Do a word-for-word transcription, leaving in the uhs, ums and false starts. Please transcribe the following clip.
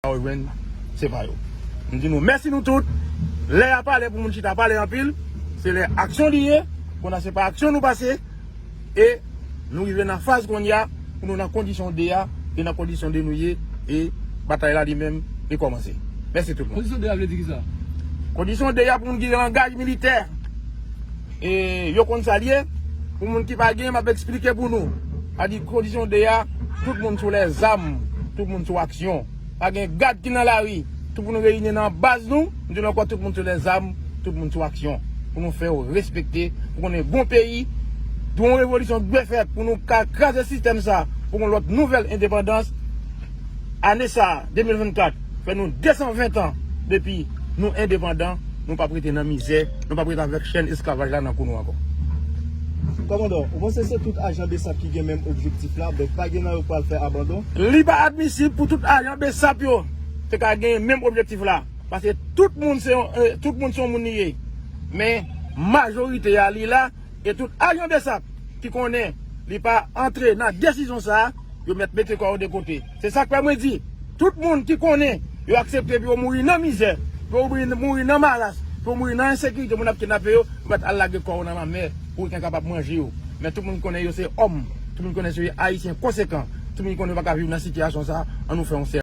yo jwenn, se pa yo. M di nou mèsi nou tout. Lè a pa lè pou moun chita pale anpil. Se lè aksyon li ye. Kounye a se pa aksyon nou pase. E nou rive nan faz kounye a pou nou nan kondisyon de a, e nan kondisyon de nou ye, e batay la li menm, li kòmanse. Mèsi tout moun. Kondisyon de a vle di kisa? Kondisyon de a pou moun ki gen langaj militè. E yo konn sa l ye. Pou moun ki pa gen, m ap eksplike pou nou. A di kondisyon de a, tout moun sou lèzam, tout moun sou aksyon. Pa gen gad ki nan lari. Tout moun reyini nan baz nou. M di nou ankò, tout moun sou lèzam, tout moun sou aksyon. Pou nou fè yo respekte, pou konnen gon peyi, gon revolisyon k dwe fèt, pou nou ka kraze sistèm sa, pou gon lòt nouvèl endepandans. Ane sa, de mil vennkat, fè nou de san ven tan depi nou endepandan, nou p ap rete nan mizè, nou p ap rete avèk chèn esklavaj la nan kou nou ankò. Kòmandan, ou panse se tout ajan BSAP ki gen menm objektif la, donk pa gen nan yo k pral fè abandon? Li pa admisib pou tout ajan BSAP yo te ka gen menm objektif la. Paske tout moun se yon, eh, tout moun se yon moun li ye. Men majorite a li la, e tout ajan BSAP ki konnen li pa antre nan desizyon sa a, yo mèt mete kò yo de kote. Se sa k fè mwen di, tout moun ki konnen yo aksepte pou yo mouri nan mizè, pou yo mouri, mouri nan maras, pou yo mouri nan ensekirite, moun ap kidnape yo, yo mèt al lage kò yo nan lanmè pou reken kapab manje yo. Men tout moun ki konnen yo se òm, tout moun ki konnen se Ayisyen konsekan, tout moun ki konnen yo pa ka viv nan sitiyasyon sa a, an nou fè yon sèl